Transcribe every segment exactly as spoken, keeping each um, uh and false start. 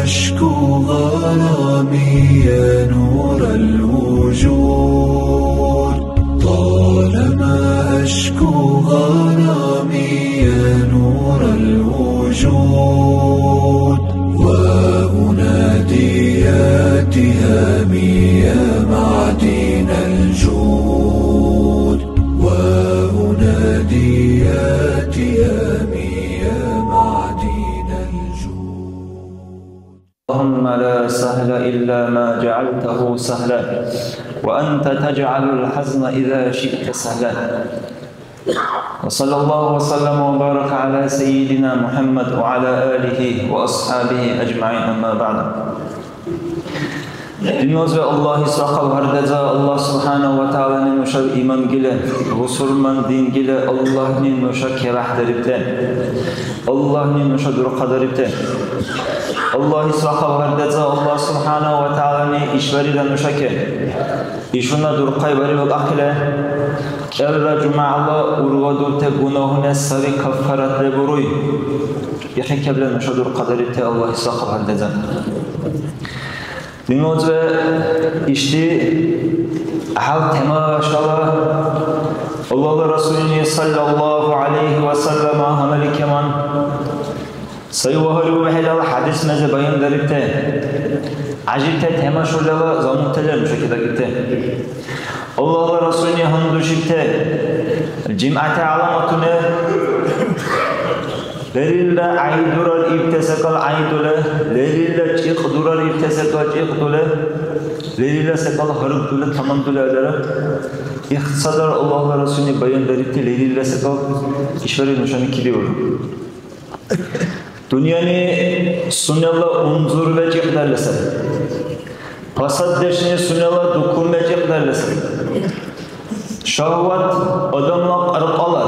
أشكو غرامي يا نور الوجود، طالما أشكو غرامي يا نور الوجود، وأنادي يا تهامي يا معدن الجود، وأنادي يا تهامي يا معدن الجود. اللهم لا سهل إلا ما جعلته سهلا، وأنت تجعل الحزن إذا شئت سهلا. وصلى الله وسلم وبارك على سيدنا محمد وعلى آله وأصحابه أجمعين، أما بعد. Динлазир Аллагьис рахъал гьардеза, Аллагь субхӀянагьу ва тагӀялани нушаб иман гила, бусурман дин гила, Аллагьни нуша керахдарибте. Аллагьни нуша дурхъадарибте. Аллагьис рахъал гьардеза, Аллагь субхӀянагьу ва тагӀялани ишбарира нушаке. Ишгъуна дурхъай бариб ахъили, кӀелра жумягӀла ургадурти гунагьуни сари каффарат лебуруй. Ихи кебла нуша дурхъадарибти Аллагьис рахъал гьардеза. Динлазир ишди гьал тема башала Аллагьла Расулни саллаллагьу гӀялайгьи ва саллама гьамали кеман сай ва гьари ва хӀелал хӀядис мезе баяндарибти. ГӀяжибти тема шулала замунтала нуша кедагибти. Аллагьла Расулни гьандушибти жимгӀяти гӀяламатуни Лерилра гӀяй дурар ибти секӀал гӀяйдули, лерилра чӀикь дурар ибти секӀал чӀикьдули, лерилра секӀал гьаргдули, тамандули алара. Ихцадар Аллагьла Расулни баяндарибти лерилра секӀал ишбариб нушани кидиули. Дунъяни сунела унзурбе чӀикьдарли саби. Пасаддешуни сунела дукумбе чӀикьдарли саби. Шагьват адамла кьаркьала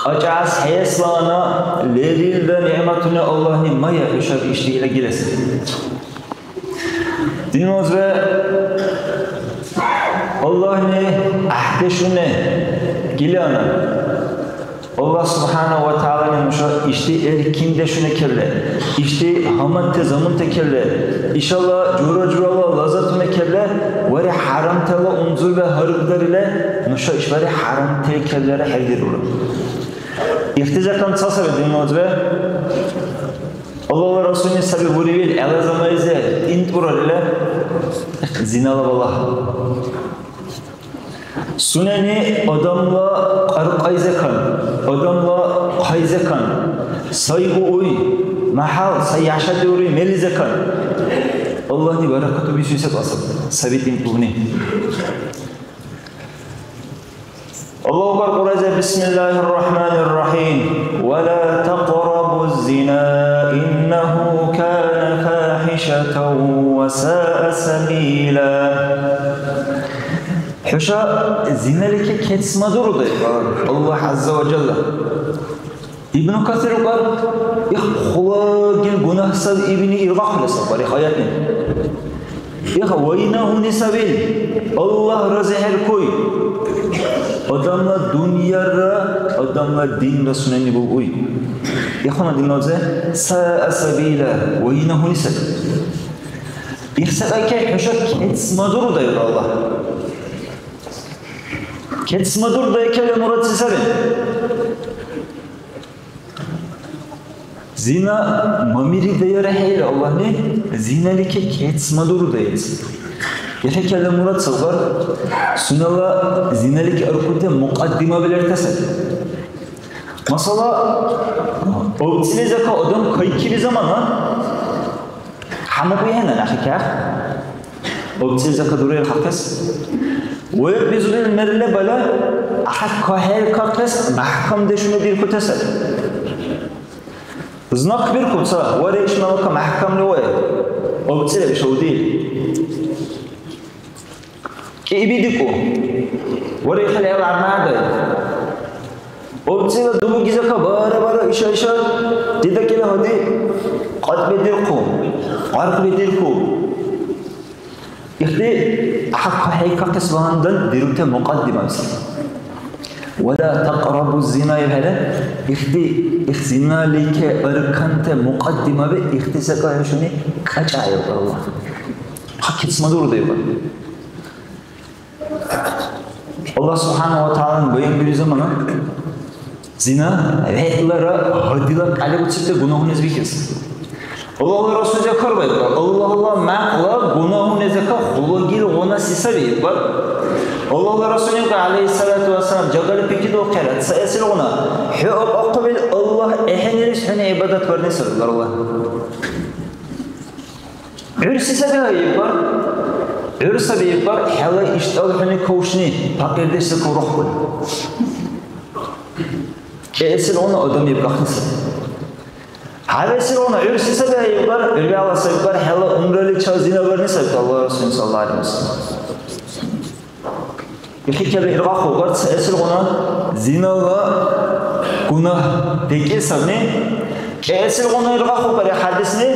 кьакьас хӀейэслана лерилра нигӀматуни Аллагьни мая хӀушаб ишди гилес. Динлазир Аллагьни гӀяхӀдешуни гилана. Аллагь субхӀянагьу ва тагӀялани нуша ишди эркиндешуни кевли, ишди гьамадти замунти кевли, ишала жура-журала лаззатуни кевли, вари хӀярамтала унзурби гьаргдарили, нуша ишбари хӀярамти кевлира хӀердирули. Ихти закон ца саби, динлазир. Аллагьла Расулни саби бурибил, гӀела замайзи тӀинтӀурарили, зинала балагь. Сунени адамла кьаркьайзекан, адамла хъайзекан, сай ууй, махӀал, сай яшадиури мелизекан. Аллагьни баракату бисуси секӀал саби тӀинтӀбуни. Аллагьу акбар, Кьурайза, бисмиллагьир рахӀманир рахӀим. Ва ла такърабуз зина, иннагьу кана фахӀишатан ва саа сабила. ХӀуша зиналичи кецмадуруда, иб Аллагь ГӀязза ва Жалла. Ибну Касир укӀар, их хулагил гунагь саби ибни иргъахъули сабар, их аятни. Их вайнагьуни сабил, Аллагь разихӀеркуй. Адамла дунъяра, адамла динра сунени булгуй. Ихуна динлазе саа сабила, вайнагьуни саби. Их секӀайке хӀуша кецмадуруда, иб Аллагь. Кецмадурдайкалли мурад се саби? Зина мамиридайра хӀейра Аллагьли, зиналичи кецмадурдайц. ИхӀекӀалли мурад сабар, сунела зиналичи аркьути мукьаддимаби лертаси. Масала, обцӀили зака адам кайкили замана, гьанна бихӀена нахиках. ОбцӀили зака дурерхахъес. Веб бизурил мерлабала гӀяхӀял кахӀеркахъес мяхӀкамдешуни дирхьути саби. Знак бирхъу ца, варегӀ шимала ка мяхӀкамли вая. ОбцӀили бишавди. КӀиибидикӀу. ВарегӀ хӀела гӀярмадай. ОбцӀила дулуги зака бара-бара иша-иша дидакӀила гьади кьатӀбедирхъу, гъаркьбедирхъу. Ихди гьакӀ хӀейкахъес багьандан дирути мукьаддимаби саби. Ва ла такърабу зина ибхӀели, ихди, их зинали ке арканти мукьаддимаби, ихди секӀал хӀушани кьакьа, иб Аллагь. Хъа кецмадурда иб. Аллагь субхӀяна ва тагӀялани баянбири замана, зина вегӀлара гьадила кьяли буцибти гунагьунас бикес. Аллагьла Расулли хьарбаиб, Аллагьла мякьла гунагьуназика хъулагилгъуна се саби иб? Аллагьла Расулли, гӀялайхиссалату вассалам, жагали пикридулхъира, цаэсилгъуна, хӀу акӀахъубил Аллагь ахӀенилис хӀуни гӀибадат барни саби, Аллагь. ГӀур се саби иб? ГӀур саби иб, хӀела иштӀал хӀуни кавшни, пакьирдеш се каврухъули. КӀиэсилгъуна адам ибкахъни саби. ХӀябэсилгъуна гӀур се саби иб? ГӀур вегӀла саби иб, хӀела унраличил зина барни саби, Аллагьла Расул саллаллаху гӀялайхи ва саллям. Ихикеби иргъахъу, цаэсилгъуна зинала гунагь декӀесабни. КӀиэсилгъуна иргъахъу, бари хӀядисни,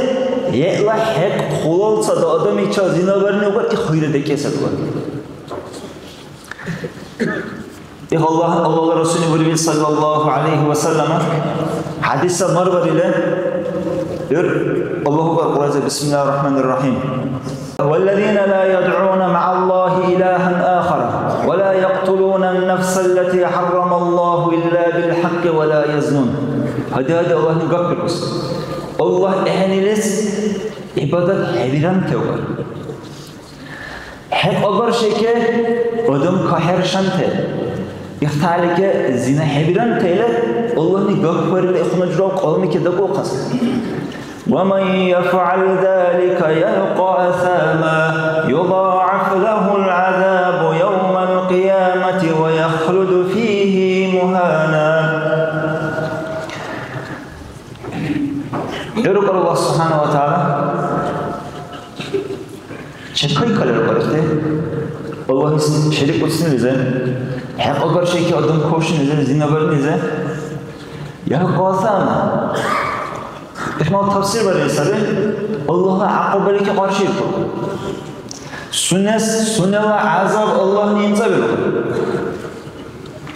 вегӀла хӀекь хъулалцад адамичил зина барни угар, их гьуйра декӀесад угар. Их Аллагь, Аллагьла Расулли бурибил, саллаллаху гӀялайхи ва саллама, хӀядиса марбарили, гӀур Аллагьу акбар, Кьуръайза, бисмиллахир рахманир рахим. والذين لا يدعون مع الله إلها آخر ولا يقتلون النفس التي حرم الله إلا بالحق ولا يزنون. Гьади-гьади Аллагьли гапбиркус. Аллагь ахӀенилис гӀибадат хӀебирантевгар. ХӀекьабар шеке, адам кахӀершанте, ихталике зина хӀебирантела, Аллагьни гапбарили ихъуна журав кьалмике дакӀулхъас. ومن يفعل ذلك يلق أثاما يضاعف له العذاب يوم القيامة ويخلد فيه مهانا. ГӀуркъар Аллагь субхӀяна ва тагӀяла. Чекайкалара бархьти Аллагьис шерик уцнилизи, хӀекьагар шайки адам кавшнилизи, зина барнилизи. Я Кьасама. Ихмал тафсир барили саби, Аллагьла гӀякьлу-балики къаршииркур. Сунес, сунела гӀязаб Аллагьни имцӀабиркур.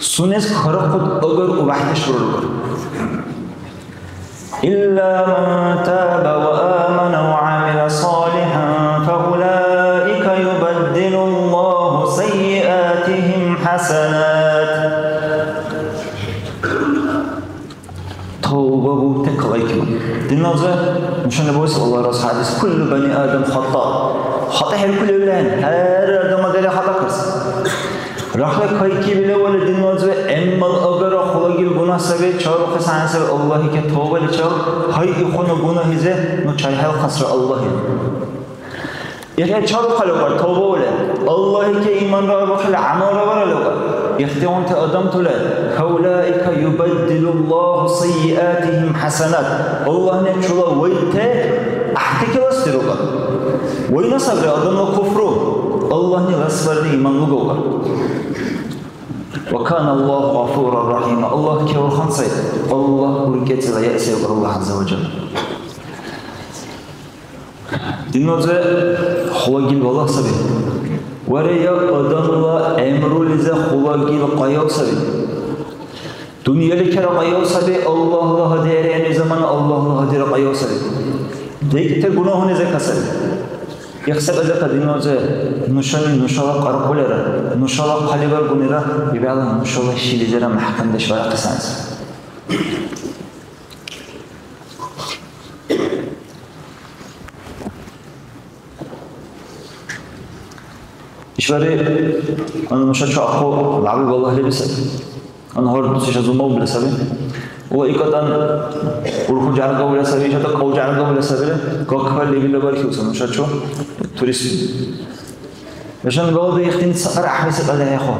Сунес карахъуд агар убяхӀдеш буралкур. إلا من تاب وآمن وعمل صالحا فأولئك يبدل الله سيئاتهم حسنات. Тавба бубтахъа лайкибан. Диназа нушани буйс Аллагьра хӀядис: «Куллу бани Адам хатта». ХатӀа хӀеркулевли ахӀен. ХӀера адам агара хатӀа карс. Рахла кайкиб левалли динвазва гӀяммал агара, хулагил гунагь саби, чарухъес гӀягӀнисаби Аллагьике тавбаличил, гьай, ихъуна гунагьизе ну чайхӀелхъасра Аллагьли. ИхӀе чарухъа левал тавбаули, Аллагьике иманра арбухъили гӀямалра вара левал, ихтигъунти адамтули, фаулаика юбаддилуллагьу саййиатихим хӀясанат, Аллагьни чула вайти гӀяхӀти килас дирулра. Вайна сабри адамла куфру, Аллагьни ласварни иман лугулра. Ва кана Аллагьу гъафуран рахӀима. Аллагь кевурхъан сай. Аллагь уркӀецӀила ясигу Аллагь гӀязза ва жалла. Динваза хулагил балагь саби. Варе, я адамла гӀямрулиза хулагил къаял саби. Дунъяличира къаял саби, Аллагьла гьади гӀеряни замана, Аллагьла гьадира къаял саби. ДекӀти гунагьуни зекасаби. Ихсакьа-закьа динвазе нушани нушала къаркъулира, нушала хъалибаргунира, ибала нушала шилизира мяхӀкамдеш барахъес гӀягӀниси. ИшбархӀи, ана нуша чуахъу лявли балагь леби саби. Ана гьар дуси шазумал била саби. Ула икатан урху жяргавли саби, ишата кав жяргавли сабира. Как хвали гила бархиуса нушачу турист. Яшан балда ихтин сакьар ахмеси къалахехо.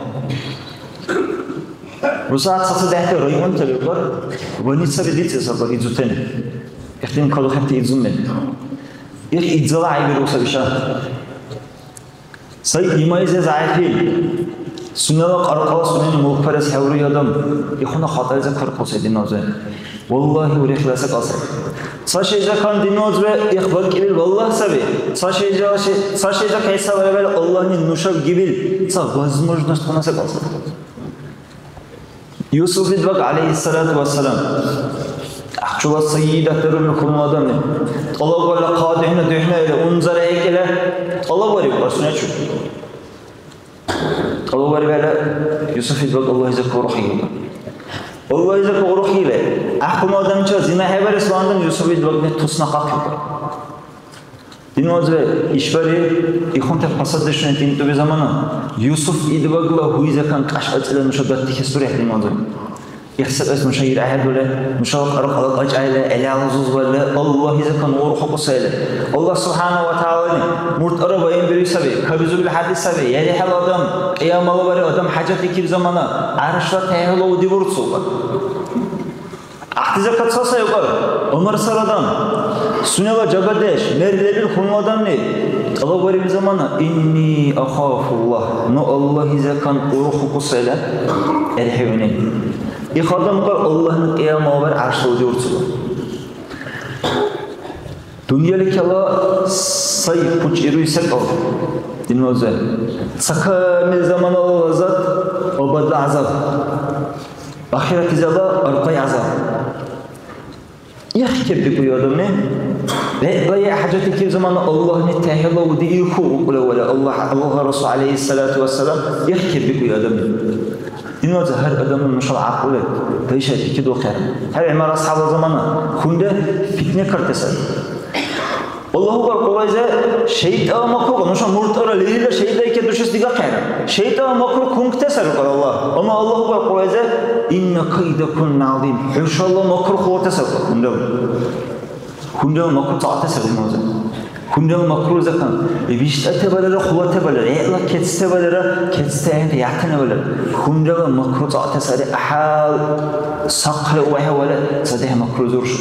Русат саца дехте район талибар, больница бедице саба идзутен. Ихтин калухати идзумен. Их идзала айбиру сабиша. Сай имайзе зягӀипли, сунела кьаркьала сунени мулкпарес хӀевруй адам, ихъуна хатӀайзе каркьуси диназир. Валлагьи, урехила секӀал сай. Ца шайзакан диназир их баркьибил валлагь саби. Ца шайза-, ца шайза кайса ваибал Аллагьни нушаб гибил ца возможность хъуна секӀал сай. Юсуф идбаг, гӀялайхиссалату вассалам, чула сайидат дарули хьунул адамли. ТӀалабварили хъа духӀна-духӀна или унзара хӀекӀили, тӀалабвариб барсуначу. ТӀалабварибхӀели, Юсуф идбаг Аллагьизакка уруххӀейуба. Аллагьизакка уруххӀейли, гӀяхӀхъуну адамчила зина хӀебарес вандан Юсуф идбагни туснакъахъиб. Динванзиб ишбархӀи ихъунти пасаддешуни тӀинтӀуби замана, Юсуф идбагла гьуйзакан кьяш ацӀила нуша даттихьес дурехӀе, динванзиб. Ихсабэс нуша иргӀяхӀядули, нушала кьаркьала кьакьайли, гӀелала зузбарли, Аллагьизакан урухукӀусайли. Аллагь субхӀяна ва тагӀялани муртӀара баянбирули саби, кабизурли хӀяди саби, яли хӀял адам, кьиямала бари адам хӀяжатдикиб замана, гӀяршла тяхӀярла уди бурцулра. ГӀяхӀти закат ца сайкьар, ГӀумар сар адам. Сунела жагадеш, мер лебил хьунул адамли. ТӀалабвариб замана, инни ахафуллагь, ну Аллагьизакан урухукӀусайла, эрхӀевине. Их адам кар Аллагьни кьиямала бархӀи гӀяршла уди урцула. Дунъяликала сай пучӀируй секӀал, динванза. Ца камил заманала лаззат, абадла гӀязаб. Ахиратлизала аркьяй гӀязаб. Их кеббикӀуй адамли, вегӀла хӀяжатикиб замана Аллагьни тяхӀярла уди ирху укӀули вала Аллагь, Аллагьла Расул, гӀялайхиссалату вассалам, их кеббикӀуй адамли. Динванза гьар адамли нушала гӀякьлули дайшайти кедулхъехӀе. Гьар ГӀумар асхӀябла замана хунде фитне картесар. Аллагьу акбар, Кьурайза шайтӀа макруга, нуша муртӀара лерилра шайтӀайке душес дигахъехӀе. ШайтӀа макру кункте саркъар Аллагь. Амма Аллагьу акбар, Кьурайза, инна кайдакунна гӀязим. ХӀушала макру хурте саркъар, хунрал. Хунрал макру цӀакьте сари, динванза. Хунрал макру закан. ВиштӀате балара, хулате балара, гӀела кецте балара, кецте ахӀенте ятане балара. Хунрала макру цӀакьте сари, гӀяхӀял сахъхӀе вехӀе вала, цадехӀ макру зуршу.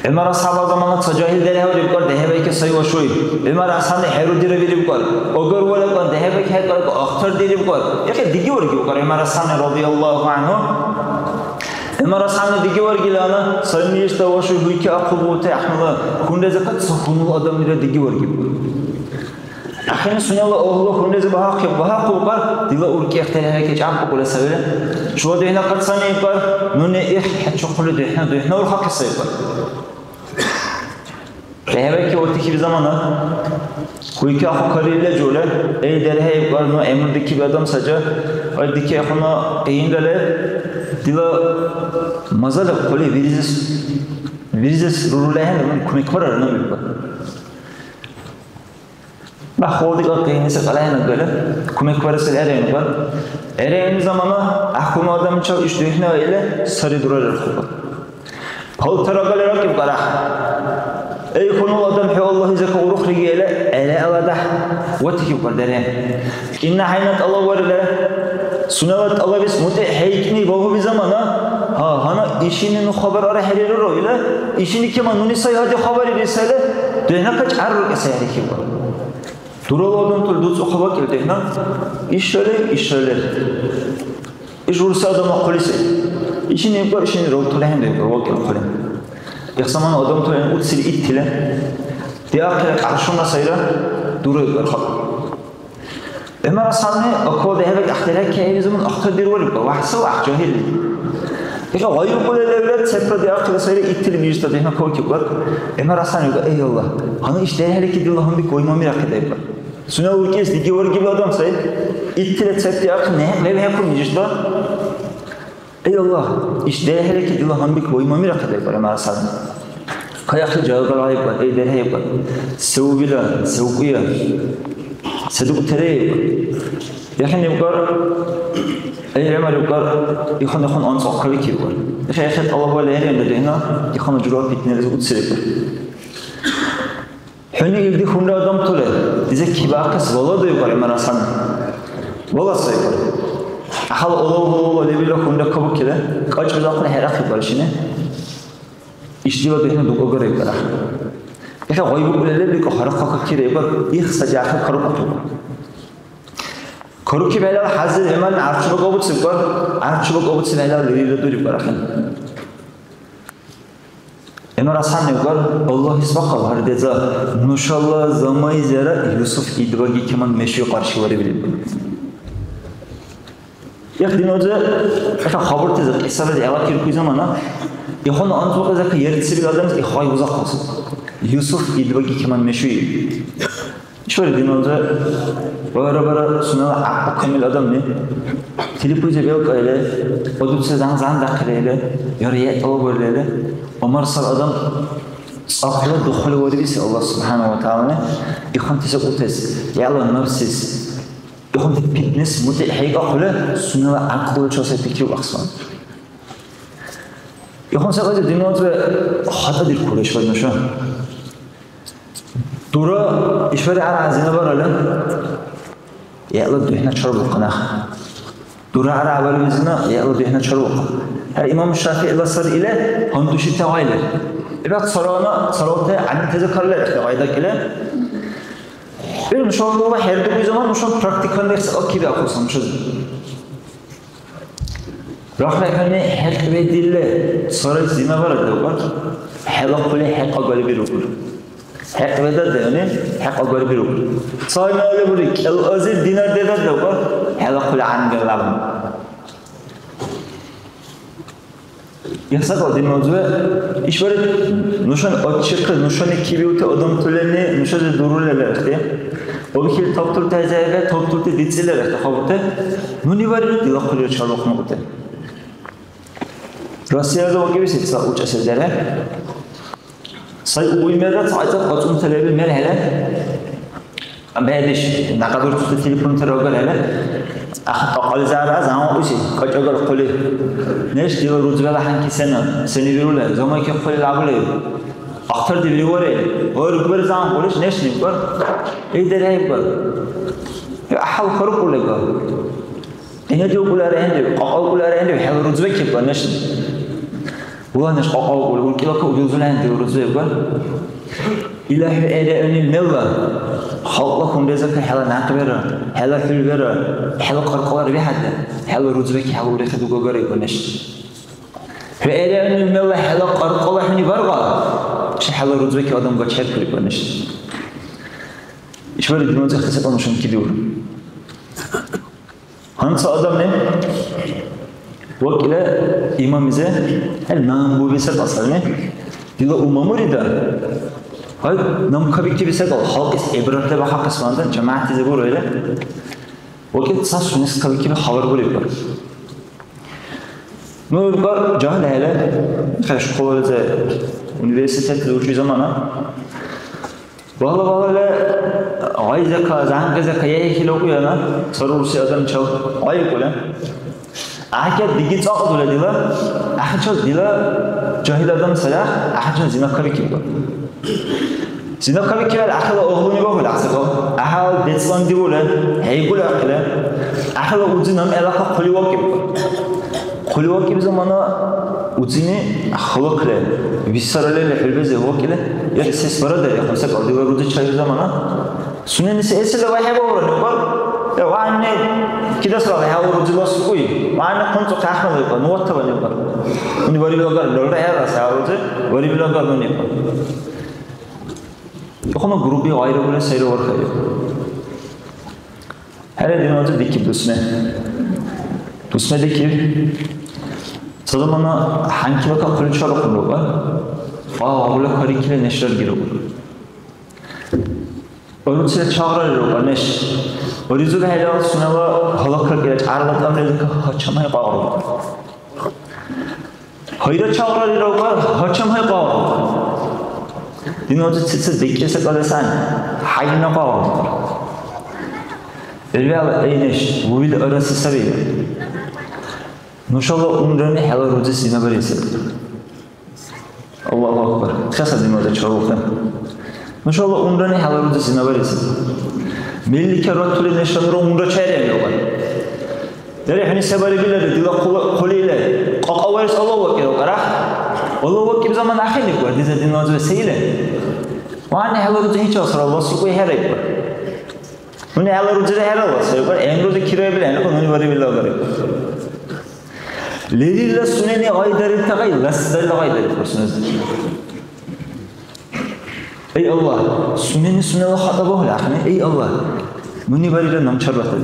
ГӀумар асхӀябла замана ца жагьил дерхӀевли букӀар, дехӀебайки сай вашуй. ГӀумар асхӀябли хӀерудира вири букӀар. Огар валакӀан дехӀебайки хӀекьаркьа ахтардири букӀар. Ихъи диги варги букӀар ГӀумар асхӀябли радияллаху анхӀу. ГӀумар асхӀябли диги варгилана, сай мижитла вашуй гьуйки ахъубулти гӀяхӀнала хунрезакад ца хьунул адамлира диги варги букӀар. Ахини сунела агьлу хунрези багьахъи-, багьахъулхъар, дила уркӀи ихтилаф кечӀяхӀкукӀули савира. Чула духӀнахъад сани ибкӀар, нуни их хӀечухъули духӀна, духӀна урхахъи сай ибкӀар. ДехӀебайки ватихьиб замана, гьуйки ахъу карирли жули, эй, дерхӀе, ибкӀар, ну гӀемру дикиб адам саджа, ай дикехъуна къиинрали, дила мазала хъули вирзес, вирзес рурулехӀе, нуни кумекбарара, ну ибкӀар. Бахъал дигахъи, секьяйнагали кумекбарес леренкъар. Эрени замана гӀяхӀхъуну адамчил иш духӀна или сари дурарерхуба. Палтар агали ракӀиб кӀарахъ. Эй, хьунул адам, хӀу Аллагьизакка урухриги или, гӀела аладяхӀ ватикибкар дерен. Кьинна хӀяйна тӀалабварили, сунела тӀалабис мутӀигӀ хӀейкӀни багьуби замана, гьа, гьанна ишини ну хабар арахӀерирура или, ишини кема нуни сай гьади хабар ирисали, духӀнакачи гӀяррукӀи сай гьарикибкар. Дурала адамтала дуцӀухъа вакӀиб дехӀна. Ишали, ишали. Иш урса адам ахъули сай. Ишини ибкӀар, ишини ралтули ахӀен дебкӀар, вакӀиб хъули. Ихсаман адамтала уцили иттила. Диахъира кьяршуна сайра, дура ибкӀар халкь. ГӀумар асхӀябни аква дехӀебакӀ ахтилакаиб заман ахтардирварибкӀар, вяхӀси вяхӀ жагьилли. Иха гъайрукӀули левра цепра диахъира сайра, иттили мижитла дехӀна кавкибкӀар. ГӀумар асхӀябни ибкӀар, эй Аллагь, гьанна иш дехӀлики дила гьанбик ваймамира ахъи даибкӀар. Сунела уркӀес диги варгибла адам сай. Иттила цепти ахъи нехӀ лебхӀехъу мижитла. Эй Аллагь, иш дерхӀелики дила гьанбик ваймамира кадайбара, МарасхӀяб. Кайахъли жагала гӀяйбкар, эй дерхӀейбкар. Се убила, се укӀуя? Се дукӀутири? Яхин ибкар, эй ГӀумар ибкар, ихъун-ихъун анцӀбукь кабикибкар. Ихе-ихе тӀалабвали хӀеренра дехӀна, ихъуна жура питнилизи уцирикӀар. ХӀуни илди хунри адамтули, дизе кибяхъес вала дуйбар, МарасхӀяб? Вала сайбар. Ахал улав-улавла лебилра хунри кабукили, кьачӀ бизахъули хӀерахъибар шини. Ишдила духӀна дукӀагарайбар ахӀен. Иха гъайбукӀули лебли, ка харахъа какирайбар, их саби ахӀен карукьутур. Карукиб хӀелал хӀязир гӀемалли гӀярчула кабуцибкар, гӀярчула кабуциб хӀелал лерилра дурибар ахӀен. ГӀумарасхӀяб ибкар, Аллагьис бахъал гьар деза, нушала замайзира Юсуф идбаги кеман мешуй къаршивариб или. Их диназир, иха хабуртази кьисалази гӀелакиркуй замана, ихуна анцӀбукьлизир ерцибил адамлис их гъай узахъуси. Юсуф идбаги кеман мешуи. ИшбархӀи диназир, бара-бара сунела гӀякьлу камил адамли, телефонзи белкӀаили, одуцес зан-зан дахъили или, яра гӀелабарили или, ГӀумар сар адам цӀакьла духули варибси Аллагь субхӀяна ва тагӀялани, ихунти секӀултес, яла набсис, ихунти питнес мутӀигӀхӀейкахъули, сунела гӀякьлуначил сай пикриухъеслан. Ихун секӀайзир диназир хатӀадиркули ишбархӀи нуша. Дура, ишбархӀи аргӀя зина баралли, яла духӀна чарбухъа нах. Дура аргӀя баралли зина, яла духӀна чарбухъа. ХӀера, имам ШафигӀла сар или, гьандушибти гъайли. Ибад царална, царалти гӀялимтази каралли, ихти гъай дакӀили. Ил нушала хӀердикӀули замана нушани практикалли секӀал кири ахъусан нушази. Рахли хӀуни хӀекьведилли сарай зина барад левкӀар, хӀела хъули хӀекь агарбирукӀур. ХӀекьведадли хӀуни хӀекь агарбирукӀур. Цайна лебури, кӀел азир динар дедад левкӀар, хӀела хъули гӀянгар лябну. Ясакьла диназир, ишбархӀи нушани отчихъи, нушани кибиути адамтулани нушази дурули лерти. Вабихьили табтурти хӀязаиби, табтурти дицӀили лерти хабурти. Нуни варили дила хъулира чарбухънукьути. Россияла вакӀибси ца учӀаси дара. Сай уй мерра цайцад кьацӀунти леби мер хӀела. БегӀдеш, някъ дурцути телефонтира агар хӀела. Ахъ, кьакьализара заман уси, качагар хъули. Неш дила рузбала хӀянки сена, сени вирула, замайки хъули лябули. Ахтарди виривари, ой, рукбар заман хъулиш, неш никбар. Ил дерхӀейкбар. ГӀяхӀял харукьулега. ГьинадиубкӀули архӀенрив, кьакьалкӀули архӀенрив, хӀела рузбакиб, конечно. Ула неш кьакьалкӀули, уркӀила ка убилзули ахӀенрив рузбакиб? Ила хӀу гӀерриаунил мелла, халкьла хунрезака хӀела някъбира, хӀела хӀулбира, хӀела къаркъалар вихӀядли, хӀела рузбаки хӀела урехи дугагаригу, неш. ХӀу гӀерриаунил мелла хӀела къаркъала хӀуни баргъа, чи хӀела рузбаки адам бачеркули, конечно. ИшбархӀи диназир хасабла нушани кидиур. Гьанца адамли вакӀила имамлизи, хӀел, нам буби секӀал сарни, дила умамурида. Гьай, нам кабикиби секӀал, халкьис гӀибратли бахахъес вандан, жамигӀятлизи бургӀели. ВакӀил ца сунес кабикиби хабар буриб. Ну, ибкьар жагьлхӀели, хӀе, школализи, университетлизи учӀуй замана. Вала-валали гъайзака, зянкъизака яхӀихьили укьяна, ца рурси адамчил гъайикӀули. ГӀяхӀял диги цӀакьдула дила, ахӀенчил дила жагьил адам сая, ахӀенчил зина кабикиб. Зина кабикибал ахӀела агьлуни багьули ахӀсагал, ахӀел децӀлан дигули, хӀейгули ахъили, ахӀела узи наб гӀелака хъули вакӀиб. Хъули вакӀиб замана уцини халакли, виссаралили хӀулбази вакӀили, яра сес барадарихъун секӀал дила рузи чаиб замана. Сунени се эсила вахӀебаурани, укар, я ванни кидасрала хӀяла рузила сукуй, ванни хъунцӀу хъяхънала укар, ну ваттавани укар. Уни вари билагар лерра хӀяла сарузи, вари билагар нуни укар. Ихуна груби гъайра ули сайра вархаиб. ХӀера, диназир дикиб дусме. Дусме дикиб. Ца замана хӀянкила кахъули чарухъун рукьа. Ва гъула карикили нешра гиру. Уруцила чагърали рукьа неш. Уризули хӀела сунела гьалакракӀира чарла тӀамризика гьачамай къагъру. Хайра чагърарира укар, гьачам гьайкьа. Диназир цица декӀес акӀаласан, хӀяйна къагъу. Ирвяла гӀинеш, вуил араси саби. Нушала унрани хӀела рузес зина баресаб. Аллагьу акбар. Хаса диназир чарухъен. Нушала унрани хӀела рузес зина баресаб. Мелли каратули нешанра унра чаряхӀе. Дари хӀуни се барибилари, дила хъула-, хъулила? Кьакьаварес Аллагь вакӀира, кьарахъ. Аллагь вакӀиб замана ахӀениб, ва диза диназир се или? Вани хӀела руза гьичал сара Аллагь сукӀуй хӀерайба. Нуни хӀела рузира хӀерала сайба, эн руза кирайбил хӀенакъу нуни барибил агари. Лерилла сунени гъайдарибта гъай, ласдалла гъайдариб сунези. Эй Аллагь, сунени сунела хатӀа багьули ахӀен. Эй Аллагь, нуни барира наб чарбатари.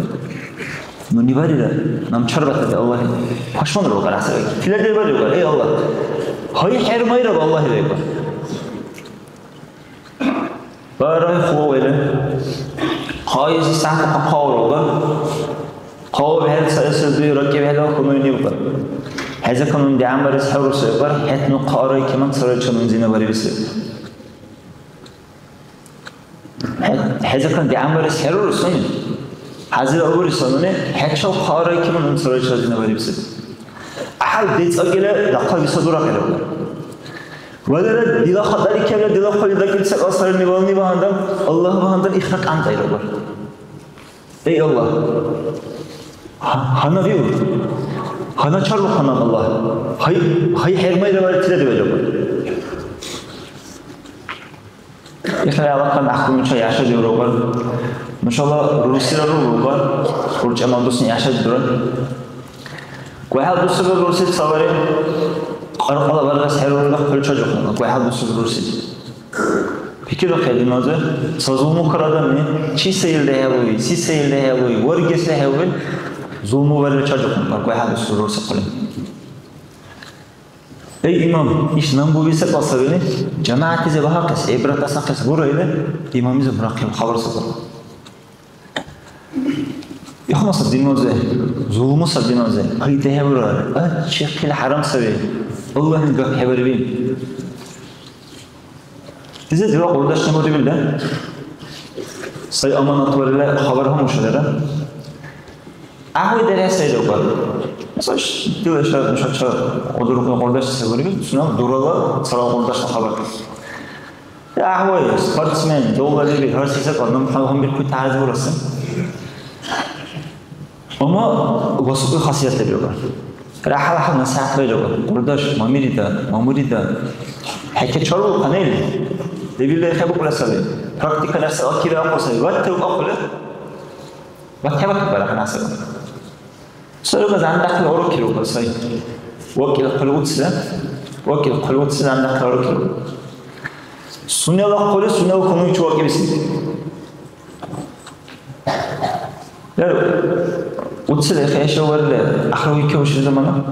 Нуни барира, наб чарбатаби Аллагьли. Пашманра вакӀар гӀясаби. Тилади барира, эй Аллагь. Гьай хӀермайраб Аллагьли векӀар. Барай хъулавайра. Хъайзи сахӀят хъа-, хъавра вакӀар. Хъав бхӀер цаэсил дуй ракӀи бхӀела хьунуйни вакӀар. ХӀезаканун дигӀянбарес хӀеруси вакӀар, хӀед ну хъарай кеман царайчи нуни зина барибси. ХӀе-, хӀезакан дигӀянбарес хӀерура сунени. ХӀязир алури сан нуни, хӀечил хъарайкибан нуни царайчила зина барибси. ГӀяхӀял децӀагила дахъал виса дурахъира. Валера дила хатӀари кебла дила хъули дакӀиб секӀал сарни вални багьандан, Аллагь багьандан ихра кӀантӀайрагу. Эй Аллагь! Гьа-, гьанавиур! Гьаначарлу ханан Аллагь! Гьай, гьай хӀермайра варитила дебали. Ихъя алакан гӀяхӀти нуша яшадиурухъун. Нушала рурсира рурухъун. УрчӀемал дусни яшадиуран. ГугӀял дусуба рурси цавари кьаркьала варгас хӀерурла хъули чачухъун. ГугӀял дусуба рурси. Пикрирухъя, диназир, ца зулмукар адамли, чи сай ил дехӀелуй, си сай ил дехӀелуй, варгес дехӀелуй, зулму варили чачухъун. ГугӀял дусуба рурси хъули. Эй, имам, иш набуби секӀал савили, жамигӀятлизи багьахъес, гӀибрат асахъес бура или, имамлизи бурахъиб хабар сабур. Ихуна саб динвалзи, зулму саб динвалзи, гьай дехӀебурар, а, чихъили хӀярам саби, Аллагьли гапхӀебарибил. Дизе дила къурдаш чемурибил, да? Сай аманат варила хабар гьамушалира. ГӀяхӀуй дерхӀе сай лугар. Мисал, ш-, дила ишар нушача кьудуркӀни къурдаш се бурибил, сунела дурала царал къурдашла хабар. ГӀяхӀуй, спортсмен, доллариби, гьар се секӀал, наб гьанбиркуй тяхӀярзи бурасси. Амма васукьи хасият лебилра. РяхӀял-хӀял насихӀят лебилра. Къурдаш, мамирида, мамурида. ХӀекечалра хъанили. Лебилра хӀебукьула саби. Практика нерсала кири ахъула саби. Ватта укахъули. Ватта ватта бара хана саби. Сарга зандахъли урок кирукьула сай. Вакил хъули уцила. Вакил хъули уцила зандахъли урок кирукьула. Сунела хъули, сунела хьунуйчи вакибси. Яр, уцили хӀейшаварли, ахъра уйкевушили замана.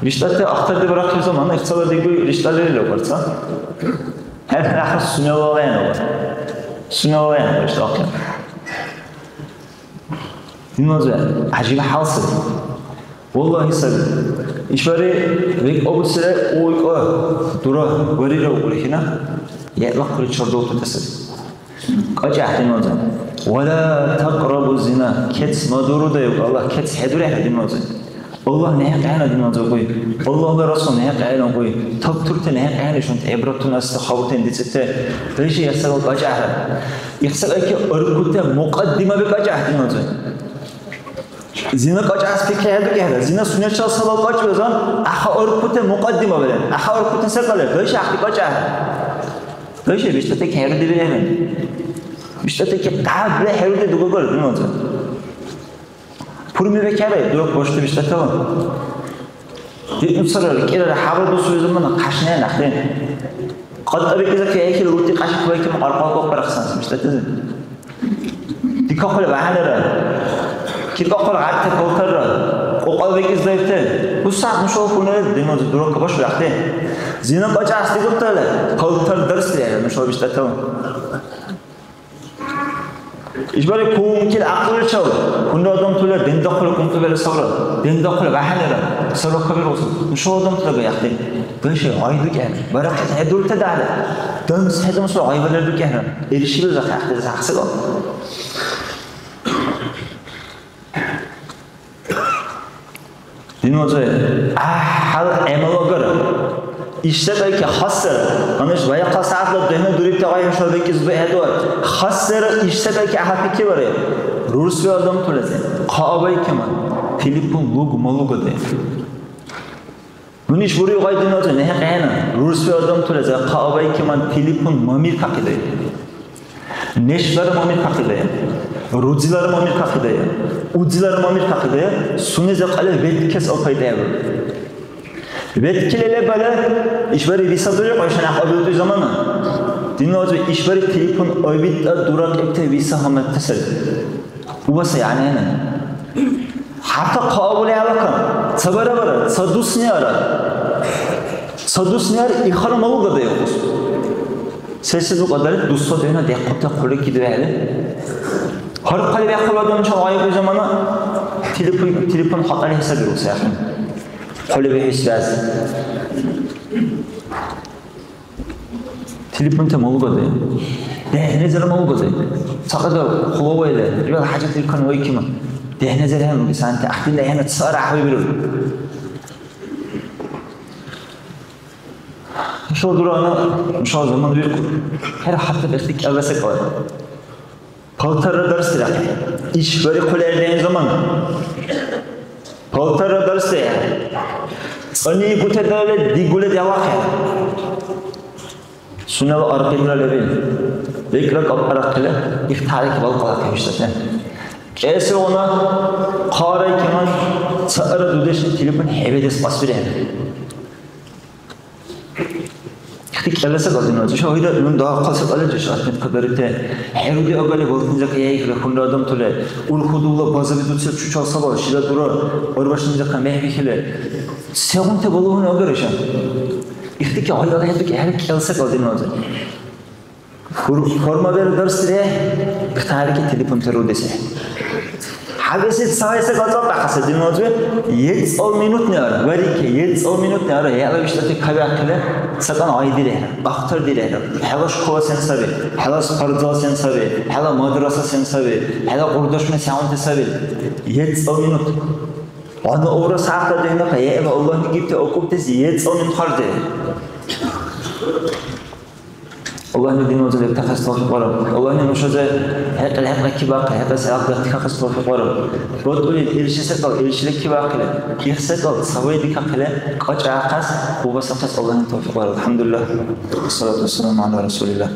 ВиштӀати ахтардибарахъили замана, ихцала дигули риштӀалирила варца. ХӀер ахъра сунела ваянова. Сунела ваянова риштӀахъи. Динваза, гӀяжиб хӀял саби. Валлагьи саби. ИшбархӀи векӀабуцира уйкьа дура варира укьули хӀина. ЯгӀла хъули чардулхъутӀа саби. КьакьахӀ, динванза. Ва ла такърабу зина. Кец мадуруда, иб Аллагь, кец хӀедурехӀе, динванза. Аллагь нехӀе къяна, динванза, гуй. Аллагьла Расул нехӀе къяна, гуй. Табтурти нехӀе къяна, ишунти гӀибратуна аста хабуртен дицӀите. Дайши ясагал кьакьахӀе. Ихсакьяки аркути мукьаддимаби кьакьахӀе, динванза. Зина кьакьахӀес пикрихӀедукӀехӀе. Зина сунечил сабаб кьакьбезан, аха аркути мукьаддимабирен. Аха аркути секӀал леб, дайши ахъти кьакьахӀе. Дайши, биштӀатеки хӀеруди бирехӀе. БиштӀатеки кьабли хӀеруди дугагар, динванза. Пурми бекяра, дурак башути биштӀатала. Диъну цара, рикӀирара, хӀябра дусули замана, кашни нахъли. КъатӀа бикӀизахъи, яхӀил урти кьяшик вайкиму къаркъа кӀвапӀбарахъес, биштӀатази. Дикахъули багьанара. Киркахъули гъярти палтарра. Кьукьял бикӀиз лайфте. Усагь нушала хьунули, динванза, дуракка башули ахъти. Зина кьакьахӀес дигутала, палтар дарсли, нушала биштӀатала. ИшбархӀи кункил гӀякьлуличил хьунул адамтала дендахъули кункибарес сабра, дендахъули вяхӀянира сабра кабиргӀуси. Нушала адамтала гаяхъти. Дайши, гъай дукӀехӀе. Барахъес хӀедурта дагьра. Дамс хӀедамсра гъайбалар дукӀехӀе. Иршили захъяхъти захъсигал. Динваза, гӀяхӀял гӀямал агара. Ишсакьяйки хасара, гьанна иш баягъ сягӀятла духӀна дурибти гъай хӀушала бекӀлизи бихӀедуар. Хасара ишсакьяйки гӀяхӀял пикриварая. Рурсби адамтулази, хъа абайкиман, телефон лугу-малугадая. Нуни иш бурив гъай, динваза, нехӀе къяна. Рурсби адамтулази, хъа абайкиман, телефон мамир кахъидая. Нешлара мамир кахъидая, рудзилара мамир кахъидая, удзилара мамир кахъидая, сунеза кьяла веткес алкайдая. Веткили лебала ишбархӀи виса дури, къайшани ахъ абилтӀуй замана. Динна вазби ишбархӀи телефон обитӀа дуракӀибти виса гьамадти сари. Уба сай гӀягӀнена. ХӀятта хъа авли гьалакан, ца барабара, ца дусни ара. Ца дусни ара, ихара малуга дайхъус. Сеси дукьадариб, дусла дена дехъубта хъули кидвехӀели. Гьар хъали бяхъула адамчил гъайгъи замана телефон, телефон хатӀали хӀисабирус ахӀен. Хъули бихӀи связь. Телефонта малугаде. ДехӀназир малугаде. Цакьада хулаваили, ил хӀяжат иркан вайкима. ДехӀназир хӀемуги санти ахъдила хӀена цара гьавибиру. Ишал дурана, ишал заман виркур. ХӀера хӀятта бехӀти кӀелра секӀал. Палтарра дарсдирахъи. Иш барихъули гӀердани замана. Палтарра дарсдирехӀе. ЦӀани игуте дале дигули дявахъи. Сунела аркьилра лебил. БекӀра кьапӀарахъили, ихтарик балкьалахъи биштӀати. КӀесилгъуна хъарай кеман цаъра дудешли телефон хӀебедес кьасбирехӀе. Ихти кӀела секӀал динвазиб. Ша гьира нуни дагьахъал секӀалличи ша отметка дарибти. ХӀеруди агали, валтнизакъ яихъили, хунри адамтули. Урхудувла базаби дуциб чучал сабал, шила дура, барбашнизакъ мегь бихили. Сегъунти балугъуни агара иша? Ихти ки гьайгъала хӀедуки, хӀера кӀел секӀал динвазиб. Фур-, форма беру дарсрехӀе, ихтарики телефон терудесехӀе. ХӀябэси цайса кьацӀал тӀахъаси динвазиб, ецӀал минутни ара, варике, ецӀал минутни ара, хӀела виштӀати кабяхъили, сакан гъайдирехӀе, ахтардирехӀе, хӀела школа сен саби, хӀела спортзал сен саби, хӀела мадраса сен саби, хӀела къурдашуни сяванти саби. ЕцӀал минут. Гьанна урас гӀяхӀла дехӀнаха, хӀела Аллагьли гибти акӀубтес ецӀал минут харждирехӀе. Аллагьли динвазиб лебтахъес тавфикь бараб. Аллагьли нушази хӀекьли-хӀекьли кибяхъи, хӀекьлиси гӀяхӀдат дихахъес тавфикь бараб. БатӀули ил ши секӀал, ил шила кибяхъили, их секӀал ца вай дикахъили, кьачӀахъес, убасахъес Аллагьли тавфикь бараб. АлхӀямдулиллагь. Вассалату вассаламу гӀяла Расулиллагь.